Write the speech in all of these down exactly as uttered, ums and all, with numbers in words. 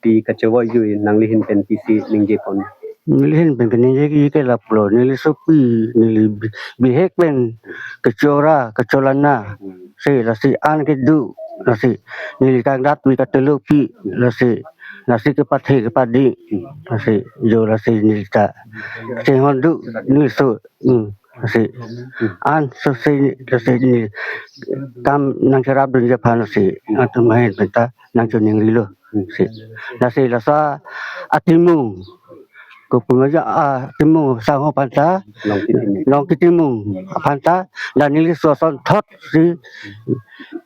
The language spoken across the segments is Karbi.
sopi kachevoi jui nangli ahin pen pisi ningje pon? Neli ahin pen keningje ke lapulo, neli sopi, neli bi-, bihek pen kechora, kecholana. Hmm. Si lasi an kedo, lasi neli kangdat pi katelo pi, lasi, lasi kepathe kepadi, lasi jo lasi neli ta chinghon do, neli so, hmm, lasi an so si, lasi neli kam nangcherapdunji aphan lasi atum ahin pen ta nangchoningrilo. Hmm. Si. Lasi laso atimung, kopi ma ja, ah, atimung sangho aphan ta, Longki Timung. Longki Timung aphan ta, la neli so asonthot si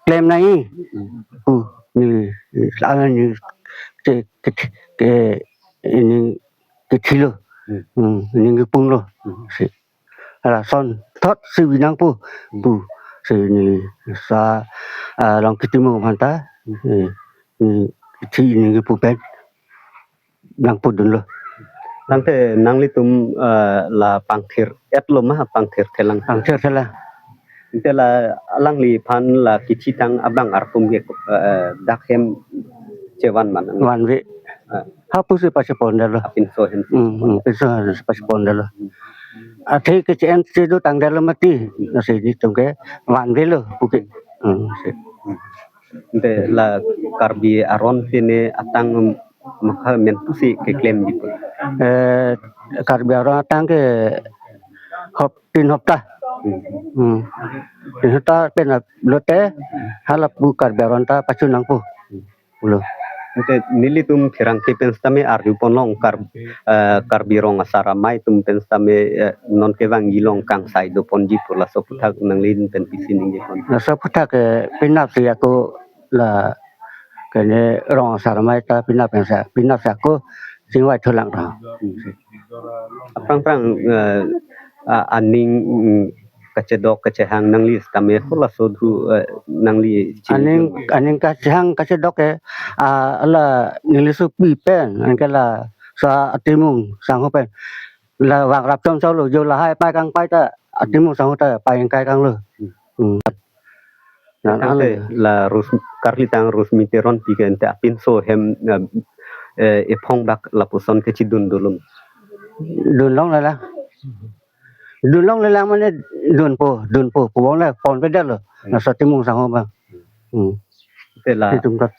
klem nangji pu neli, la neli ke, ke, ke, ini kethilo. Hmm. Hmm, ini kepunglo. Hmm. Si. Hala asonthot si bi nangpo pu. Si neli sa, ah, Longki Timung aphan ta, eh, ini kethi ini kepu pen nangpudunlo. Tangte nanglitum, eh, la pangthir-etlo ma, pangthir thelang? Pangthir thelang. Ante la alangliphan la kethitang abang arpum ke, eh, dak hem chevan ma nang? Vanve. Eh. Hapu si pachepondetlo. Apinso hem si. Hmm, hmm, pinso hem si pachepondetlo. Athe ke-en si dotangdetlo mati. Lasi nelitum ke vanvelo puke. Hmm, si. Ante la Karbi aron pine atang makha mentu si keklemji pu? Eh, Karbi aron atang ke hop, tin hopta. Hmm. Hmm. Tin hopta pen lote halapu Karbi aron ta pachu nangpo. Pulo. Ante nelitum pherangke pen sitame arju ponlong Kar-, eh, Karbi Rong Asar Amei atum pen sitame, eh, non kevangji along kangsai doponji pu, laso aphuthak nangli ahin pen pisi ningje pon? Laso aphuthak ke penap si ako la kene Rong Asar Amei ta penap pensa, penap si ako chingvai thulang ra. Hmm. Aphrang phrang, eh, a-, aning, mm, kachedok kachehang nangli sitame halaso thu, eh, nangli chini aning, aning kachehang kachedok ke, ah, hala neli sopi pen, anke laso atimung sangho pen. La vangrap chomchomlo, jo lahai pai kangpai ta atimung sangho ta pai kangkai kanglo. Hmm. Hmm. Tangte la Ros-, karlitang Rosmi Teronpi ke ante apinso hem, eh, eh, ephong bak lapuson kechidun dolo ma? Dunlongle lang. Dunlongle lang mane dunpo, dunpo, pubong le ponpedetlo. Hmm. Laso atimung sangho abang. Hmm. Ante la itum kat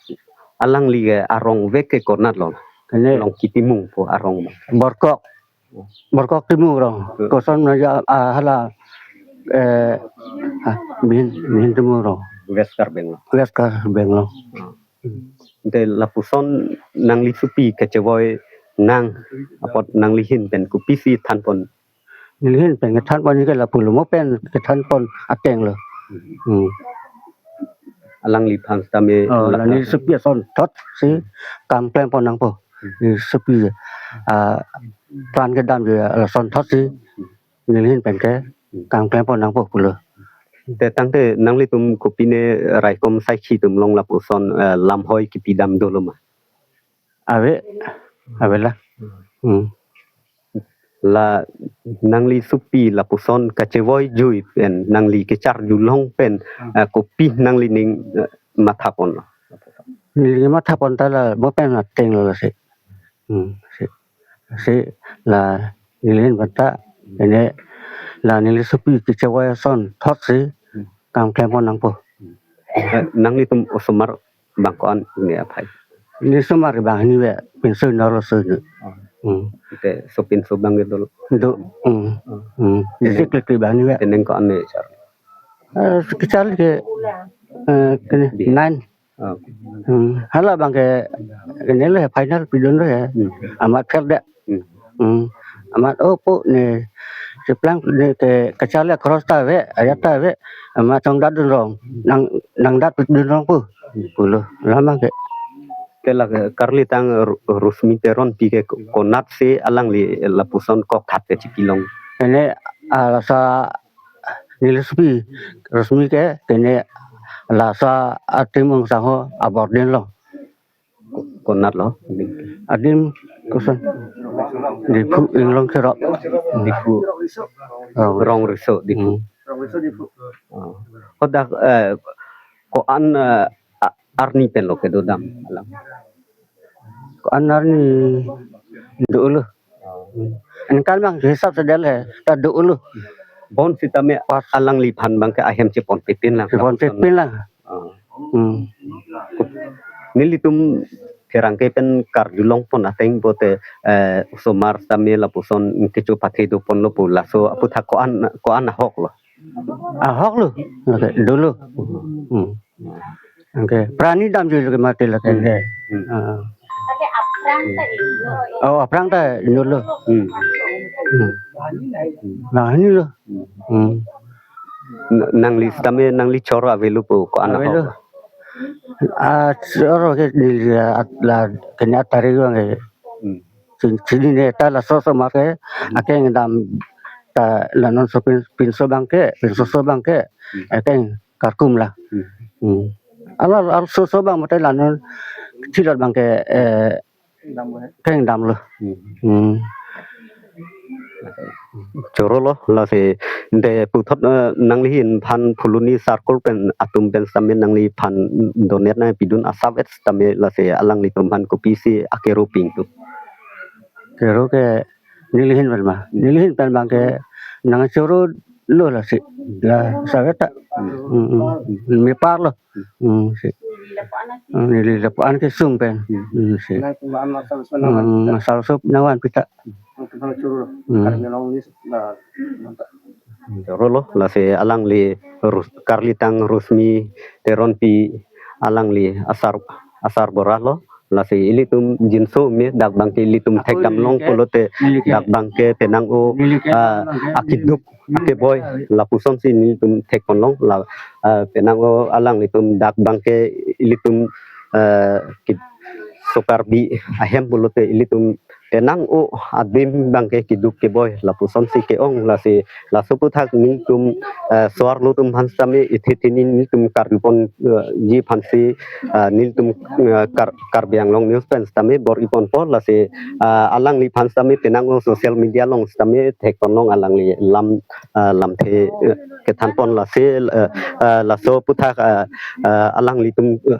alangli ke arong vek ke konatlo? Kene Longki Timung pu arong abang. Borkok. Borkok Timung rong. Hmm. Koson na ja, ah, hala, eh, ah, Mihin, Mihin Timung rong. West Karbi Anglong. West Karbi Anglong. Hmm. Ante lapuson nangli sopi kachevoi nang apot nangli ahin pen kopisi thanpon? Neli ahin pen kethanpon ke lapulo, mo pen kethanpon atenglo. Hmm. Alangliphan sitame, oh, la, la neli sopi asonthot si kam klempon nangpo. Hmm. Neli sopi, ah, plan kedam je asonthot si neli ahin pen ke kam klempon nangpo pulo. Te tangte nanglitum kopine raikom saikhi atum along lapuson, eh, lamhoi kipidam dolo ma? Ave, ave la. Hmm. La nangli sopi lapuson kachevoi jui pen, nangli kecharjulong pen, eh, kopi nanglining, eh, mathapon? Neli mathapon ta la mo pen atenglo lasi. Hmm, si. Si la neli ahin pen ta, kene la neli sopi kachevoi asonthot si kam klempon nangpo. Eh, nanglitum osomar abang ko-an ne aphai? Neli osomar abang hini ve, pinso nolo so ne. Oh. Hmm. Te sopinso abang ke dolo? Do. Hmm. Oh. Hmm. Isi klik abang hini ve. Teneng ko-an ne char? Eh, kecharli ke, eh, kene, bihek. Nine. Oh. Hmm. Hala abang ke, kene lo ya, final pidunlo ya. Hmm. Amat fair da. Hmm. Hmm. Amat opo ne, cheplang ne ke kacharli cross ta ave, ajat ta ave, amat chongdatdun rong, nang, nangdatdun rong pu, pulo, la abang ke. Te la ke karlitang Ru-, Rosmi Teronpi ke ko-, konat si alangli lapuson kokthat ke chipilong? Kene, ah, laso neli sopi Rosmi ke, kene laso atimung sangho abordin lo. Ko-, konatlo? Adim koson? Diphu Inglong Cherok. Diphu. Rong. Rong Riso Diphu. Hmm. Oh. Hadak, eh, ko-an, eh, a-, arni pen lo kedodam alam? Ko-an arni dolo. Aningkan abang hisap sedel he, ta dolo. Bonsitame pas alangliphan abangke ahem cheponpepin lang. Cheponpepin lang. Ah. Hmm. Nelitum pherangke pen karjulongpon ateng pote, eh, osomar sitame lapuson kecho pathe doponlo pu laso aputhak ko-an, ko-an ahok lo. Ahok lo. Lake dolo. Hmm. Oke, prani damjui lake mati lake. Hmm. Oke. Hmm. Ah. Oh, aphrang ta dolo. Hmm. Hmm. Nah, ini lo. Hmm. N-, nangli sitame nangli choro avelo pu ko-an ahok. Avelo. Ah, choro ke neli at la kena tarik abangke. Hmm. Chin-, chinine ta laso osomar ke, hmm, akeng dam ta la non so pin-, pinso abangke, pinsoso abangke, hmm, akeng karkum la. Hmm. Hmm. Ala, ala soso abang mate la non chilot abangke, eh, keng damlo. Hmm. Hmm. Choro lo, lasi ante puthot, eh, nangliphan Phuloni circle pen atum pen sitame nangliphan donate nangpidun asap et sitame lasi alanglitum aphan kopisi akero pingtung? Kero ke nelihin pen ma, nelihin pen abangke nangchoro lo lasi. La save ta. Hmm, hmm. Mepar lo. Hmm, si. Hmm, neli lapu-an kesung pen. Hmm, si. Hmm, masal sup nangvan pita. Hmm. Choro lo, lasi alangli Rus-, karlitang Rosmi Teronpi alangli asar, asar bor-a lo. Lasi ilitum jinso me dak abangke ilitum thekdam long pulote dak abangke penang o, ah, akeduk akeboi lapusonsi nelitum thekpon long la, ah, penang o alanglitum dak abangke ilitum, ah, ki-, so Karbi ahem pulote ilitum penang o adim abangke keduk keboi lapusonsi ke-ong lasi laso aputhak nelitum, eh, so-arlo atum aphan sitame ithe thini nelitum karjupon, eh, ji aphansi, eh, nelitum, eh, Kar-, Karbi Anglong News pen sitame bor-iponpo lasi, eh, alangliphan sitame penang o social media along sitame thekpon long alangli lam, eh, lamthe, eh, kethanpon lasi, eh, eh, laso aputhak, eh, eh, alanglitum, eh,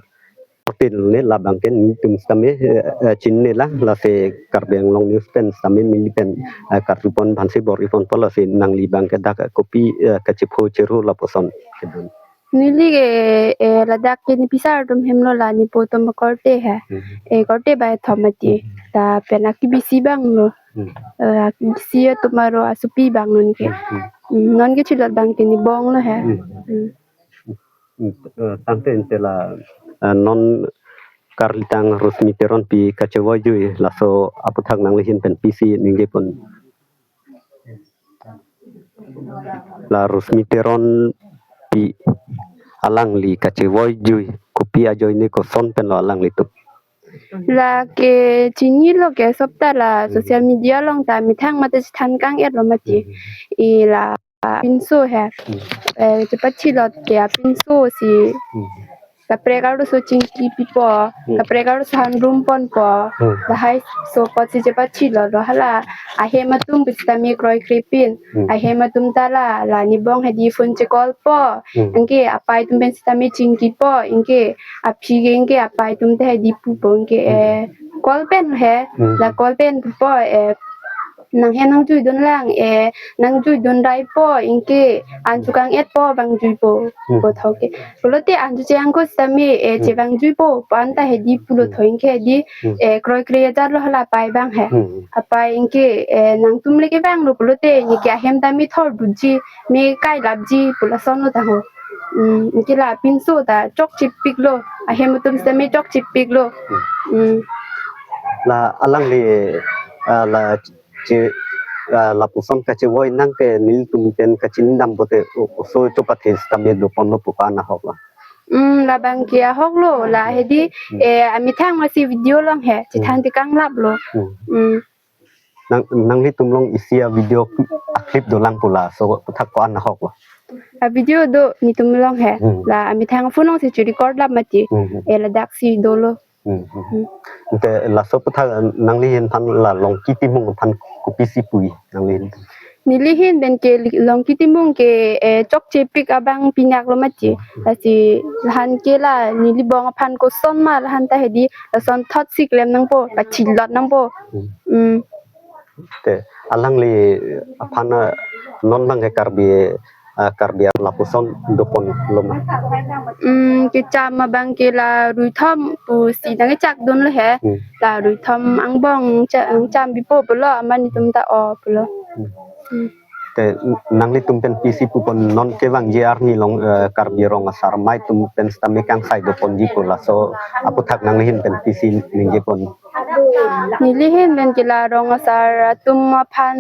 hotel ne labangke nelitum sitame, eh, eh, chinine lang lasi Karbi Anglong News pen sitame neli pen, eh, karjupon aphansi bor-iponpo lasi nangli abangke dak kopi, eh, kachepho chero lapuson kedun. Neli ke, eh, ladak ke nepisar atum hem lo la nepo atum korte he. Hmm. Eh, korte bai thom mati. Hmm. Lapen akebisi abang lo. Hmm. Eh, akebisi atum aro asopi abang non ke. Hmm, hmm. Hmm, non ke chilot abangke nebong lo he. Hmm. Hmm. Hmm, eh, tangte ante la, eh, non karlitang Rosmi Teronpi kachevoijui laso aputhak nanglihin pen pisi ningjepon? La Rosmi Teronpi alangli kachevoijui kopi ajoine koson pen lo alanglitum? Lake chinilo ke sopta la, hmm, social media along ta methang mate chethan kang-et lo mati. Hmm. I la apinso he. Hmm. Eh, chepachilot ke apinso si. Hmm. Kaprek arloso chingki pipo, hmm, kaprek arloso handrum ponpo. Hmm. Lahai so apotsi chepachilotlo hala ahem atum pusitame kroikrepin. Hmm. Ahem atum ta la, la nebong hedi phone chekolpo. Hmm. Anke apai atum pen sitame chingkipo. Anke aphi ke anke apai atum ta hedi pupo anke, hmm, eh, call pen he. Hmm. La call pen pupo, eh, nang he nangjuidun lang, eh, nangjuidun raipo, anke an chekang-etpo, vangjuipo, hmm, pu tho ke. Pulote an chu chekang ko sitame, eh, hmm, chevangjuipo pu an ta hedi pulo, hmm, tho anke hedi, hmm, eh, kroikre ajat lo hala apai abang he. Hmm. Apai anke, eh, nangtum le kevanglo pulote, neke ahem ta methor duji, me kailapji pu lason lo ta ho. Hmm, anke la apinso ta chokchepiklo, ahem atum sitame chokchepiklo. Hmm. Hmm. La alangli, ah, la che, ah, lapuson kachevoi nang ke nelitum pen kachinidam pote o-, oso chopathe sitame doponlo pu ko-an ahok lo? Hmm, labangke ahok lo, la hedi, hmm, eh, amethang masi video along he, hmm, chethan tekang laplo. Hmm. Hmm. Nang, nanglitum along isi a-video cl-, a-clip dolang pu laso aputhak ko-an ahok lo? A-video do netum along he. Hmm. La amethang phone alongsi che-record lap mati. Hmm. Eh, ladaksi dolo. Hmm, hmm. Hmm. Ante laso aputhak nanglihin aphan la Longki Timung aphan kopisi pu-i nanglihin? Neli ahin pen ke li- Longki Timung ke, eh, chokche pik abang pinyak lo mati. Lasi lahan ke la neli bong aphan koson ma lahan ta hedi, lason thot si klem nangpo, pachilot nangpo. Hmm. Hmm. Te alangli aphan, ah, non bang ke Karbi, ah, Karbi ar lapuson dopon lo ma? Hmm, kecham abang ke la ruithom pusi nangchak dun lo he. Hmm. La ruithom angbong cha- cham bipo pulo, amat netum ta o pulo. Hmm. Hmm. Te n- nanglitum pen pisi pupon, non kevangji arni along, eh, Karbi Rong Asar amei atum pen sitame kangsai doponji pu, laso aputhak nangli ahin pen pisi ningjepon? Neli ahin pen ke la Rong Asar atum aphan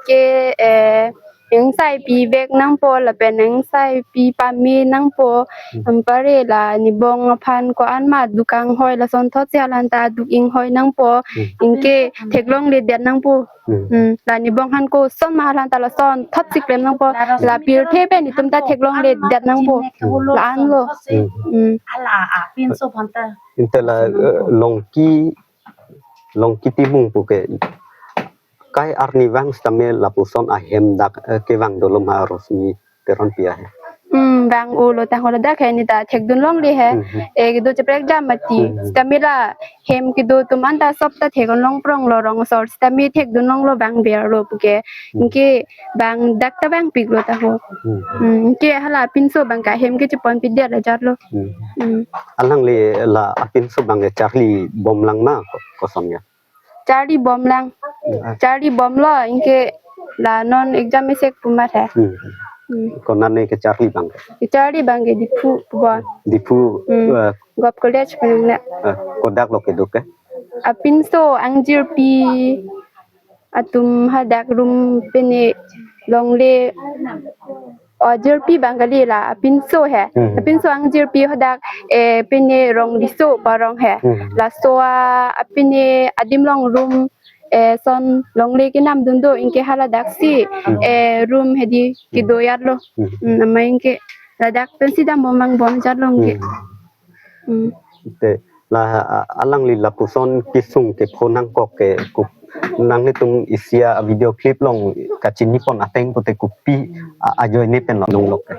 ke, eh, ingsai pivek nangpo lapen ingsai pi pame nangpo. Hmm. Anpar la ne bong aphan ko-an ma duk anghoi, lason thot si halan ta duk inghoi nangpo. Hmm. Anke theklongledet nangpo. Hmm. Hmm. La ne bong aphan koson ma halan ta lason thot si klem nangpo. La pirthe pen netum ta theklongledet nangpo. Hmm. La-an lo. Hmm. Hmm. Ala apinso aphan ta. Inte la, eh, Longki, Longki Timung pu ke kai arni vang sitame lapuson ahem dak, eh, kevang dolo ma, Rosmi Teronpi ahem? Hmm, vang-o lo tangho, ladak he ne ta thekdun longle he. Hmm, hmm. Eh, kedo cheprek jam mati. Hmm, hmm. Sitame la hem kedo atum anta sop ta thekdun long prong lo, Rong Asar sitame thekdun longlo, vangver lo pu ke. Hmm. Anke bang dak ta vangpik lo tangho. Hmm. Hmm, anke hala apinso abang ke ahem ke chepon pidet ajat lo. Hmm. Hmm. Alangli la apinso abang ke charli bom lang ma ko- koson ya? Charli bom lang. Hmm. Charli bom lo, anke la non exam isek pu amat he. Hmm. Hmm. Konat ne kecharli abang? Kecharli abang ke Diphu pu bon. Diphu, hmm, eh, Govt College pu nang na. Eh, kodak lo kedo ke? Apinso angjirpi atum hadak room pine longle, o, jirpi abang kali, la apinso he. Hmm. Apinso angjirpi hadak, eh, pine Rongriso pu arong he. Hmm. Laso a- apine adim along room, eh, son longle kenam dun do, anke haladak si, hmm, eh, room hedi kedo ajat lo. Hmm. Hmm, amei anke ladak pensi dam bom mang bom ajat lo anke. Hmm. Hmm. Te la, a- alangli lapuson kesung kepho nangkok ke ko- nanglitum isi a-video clip along kachinipon ateng pute kopi a- ajoine pen lo nonglok ke?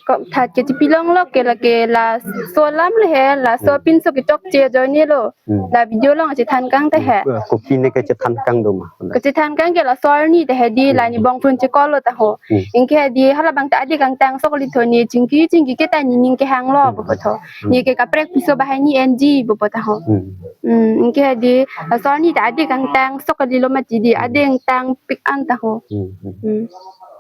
Ko- tha- kachipi longlok ke lake laso alam le he, laso, hmm, apinso kechokche ajoine lo. Hmm. La video along chethan kang te he. Hmm. Kopi ne kechethan kang do ma? Kechethan kang ke laso arni ta hedi, hmm, la ne bong phone che-call lo tangho. Hmm. Anke hedi hala abang ta adik angtang sok lithoni chingki chingki ke ta nening kehang lo, hmm, pu pu tho. Hmm. Ne ke kaprek piso bahai ne enji pu pu tangho. Hmm. Hmm, anke hedi laso arni ta adik angtang sok kalilo mati di, hmm, adik angtang pik an tangho. Hmm, hmm. Hmm.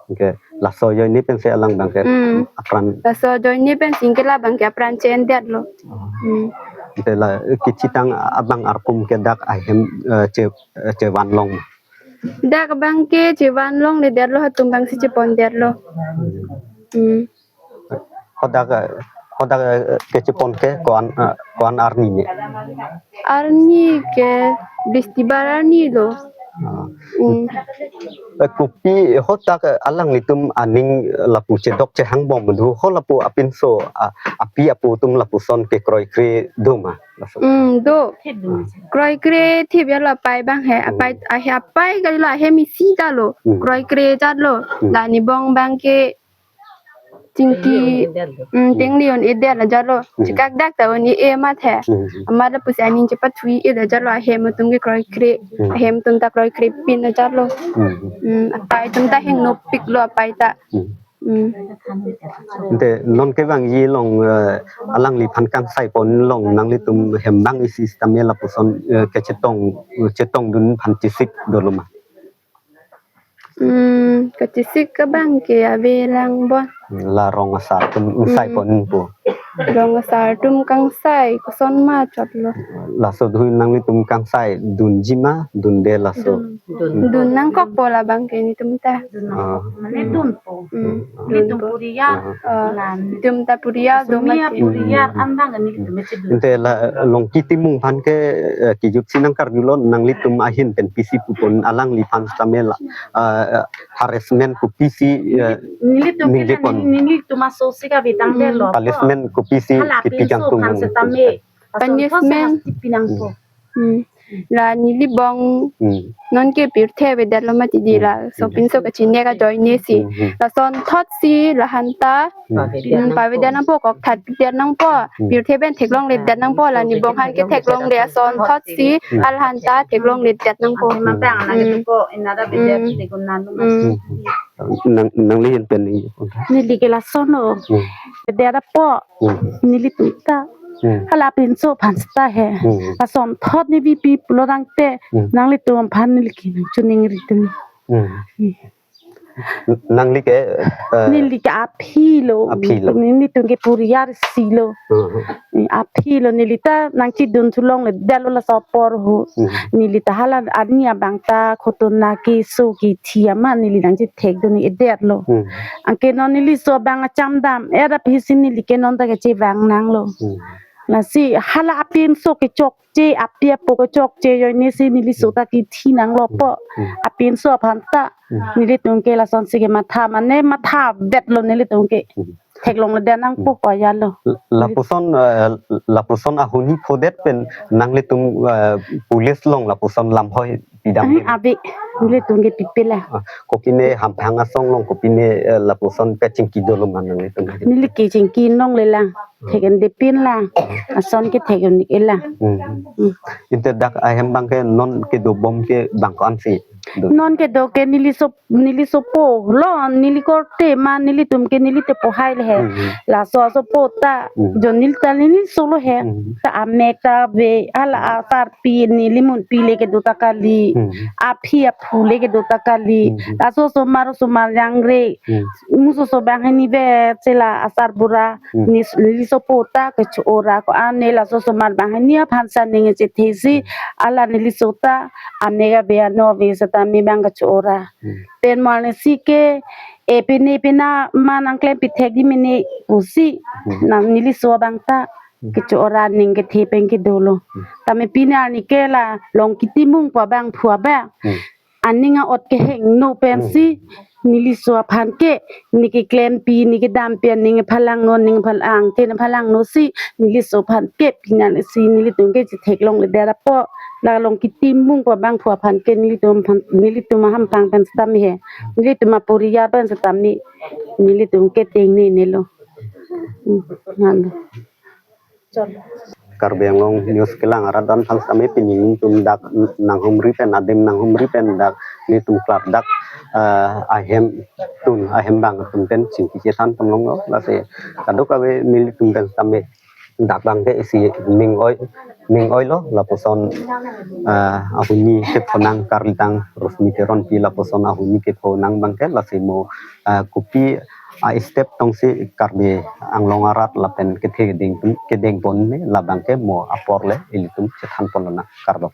Anke laso ajoine pensi alang abang ke, hmm, apran. Laso ajoine pensi anke la abang ke apran che-endet lo. Oh. Hmm. Anke la kechitang abang arkum ke dak ahem, eh, che- eh, chevan long? Dak abang ke chevan longledet lo, hatum abang si chepondet lo. Hmm. Hmm. Hadak, eh, hadak, eh, kechepon ke ko-an, eh, ko-an arni ne? Arni ke Bistibar arni lo. Ah. Hmm. Eh, kopi hadak, eh, alanglitum aning, eh, lapu chedok chehang bom do ho, lapu apinso, ah, api apo atum lapuson kekroikre do ma? Hmm, do. Ah. Kroikre thip ajat lo apai abang he. Hmm. Apai, ahe apai kali lo, ahem isi ta lo. Hmm. Kroikre ajat lo. Hmm. La ne bong abang ke chingki, hmm, tengli un-edet ajat lo. Hmm. Chekak dak ta un-e amat he. Hmm. Amat lapusi aning chepathui-et ajat lo, ahem atum ke kroikre. Hmm. Ahem atum ta kroikre pin ajat lo. Hmm. Hmm, apai atum ta hengnopik lo apai ta. Hmm. Hmm. Ante non kevangji along, eh, alangliphan kangsai pon along nanglitum hem abang isi sitame lapuson, eh, kechetong, chetongdun aphan chesik dolo ma? Hmm, kechesik abang ke ave lang bon. La Rong Asar atum ingsai, hmm, pon pu. Rong Asar atum kangsai koson ma chot lo. Laso ahin nanglitum kangsai dunji ma, dunde laso? Dun. Dun. Dun nangkokpo labang ke netum ta. Dun nangkok. Ah. Mane dunpo. Hmm. Netum dunpo. Puriar. Ah. Ah. Netum ta puriar do mati. Puriar, hmm, an abang netum mati dun. Ante la Longki Timung aphan ke, eh, kejut si nangkarjulo, nanglitum ahin pen pisi pupon alangliphan sitame la, eh, harassment kopisi, eh, nelitum ke ningje pon, nelitum aso si kave tangte, hmm, lo. Punishment kopisi, hala kipi pinso kangtung aphan nang sitame. Punishment. Pi nangpo. Hmm. La neli bong Hmm. non ke pirthe avedetlo mati di la. So Hmm. pinso kachine ajoine si. Hmm, hmm. Lasonthotsi lahanta Hmm. Hmm, pavedet nangpo, kokthat pidet nangpo. Hmm. Pirthe pen theklongledet nangpo, la ne bong aphan ke theklongle asonthotsi Hmm. alahanta theklongledet nangpo. Hmm. Hmm. Hmm. Hmm. Nang, nangli ahin pen ni. Neli ke lasonlo. Hmm. Derapo. Hmm. Nelitum ta. Hmm. Hala pinso aphan seta he. Hmm. Asonthot ne bipi pulo tangte. Hmm. Nanglitum aphan neli ke nangchiningri tum. Hmm. Hmm. Nangli ke, eh, Neli ke aphi lo. Aphi lo. Nelitum ke poriyar isi lo. Hmm. Eh, aphi lo, neli ta nangchedun thu longledetlo laso apor ho. Hmm. Neli ta hala arni abang ta khotona keso kethe amat neli nangchethekdun-edetlo. Hmm. Anke non neliso abang acham dam-et aphi si neli ke non ta kachevang nanglo. Hmm. Lasi hala apinso kechokche, api apo kechokche ajoine si neliso ta kethe nanglo po. Hmm. Apinso aphan ta Hmm. nelitum ke lasonsi kematha, mane mathavetlo nelitum ke. Hmm. Theklongledet nangpo Hmm. koyalo. Lapuson, eh, lapuson ahuni phodet pen nanglitum, eh, police along lapuson lamhoi pidam Ahi, ding. Ave, nelitum ke pipelang. Ah, kopine hamphang asong along kopine, eh, lapuson kachingki dolo ma nanglitum? Neli ke chingki nanglelang. Hmm. Thek-en depin lang. Ason ke thek-en-ik lang. Hmm. Hmm. Inte dak ahem abang ke non kedobom ke bang ko-an si do? Non kedo ke neliso, nelisopo lo, neli korte ma nelitum ke neli tepo hai le he. Hmm. Laso asopo ta, Hmm. jo neli ta neliso lo he. Hmm. Ta amek ta ave, hala asarpi neli munpi le kedo ta kali. Hmm. Aphi aphu le kedo ta kali. Hmm. Laso osomar osomar jangre. Hmm. Musoso abang hini ve chela asar bura. Hmm. Ne nelisopo ta kecho-ora ko-an ne laso osomar abang hini aphan sa ning chethe si. Hmm. Hala neliso ta amek ave ano ave setame abang kecho-ora. Hmm. Pen mo arni si ke, e pine pina ma nangklem pithek di mene pusi, Hmm. nang neliso abang ta, Hmm. kecho-ora ning kethe pen kedolo. Hmm. Tame pine arni ke la long kitimung pu abang phu abang. Hmm. Aning a-ot kehingno pensi, Hmm. neliso aphan ke, ne keklempi, ne kedampi aning phalangno, ning phalang, te ne phalangno si, neliso aphan ke, pine arni si, nelitum ke chetheklongledet apo, la long kitimung pu abang phu aphan ke, nelitum aphan, nelitum ahamphang pen setame he, nelitum aporiyar pen setame, nelitum ke tengne nelo. Hmm, nang. Karbi Anglong News kelang arat an aphan setame pini nelitum dak nanghumri pen, adim nanghumri pen dak nelitum klardak, eh, ahemtun, ahem abang atum pen chingki chethan ponlonglo, lasi kadokave nelitum pen setame dak abang ke isi ning oi, ning oilo, lapuson, eh, ahuni kepho nang karlitang Rosmi Teronpi lapuson ahuni kepho nang abang ke, lasi mo, eh, kopi a-step tongsi Karbi Anglong arat lapen kethe kedeng, kedeng ponne labang ke mo apor le ilitum chethan ponlonang, kardom.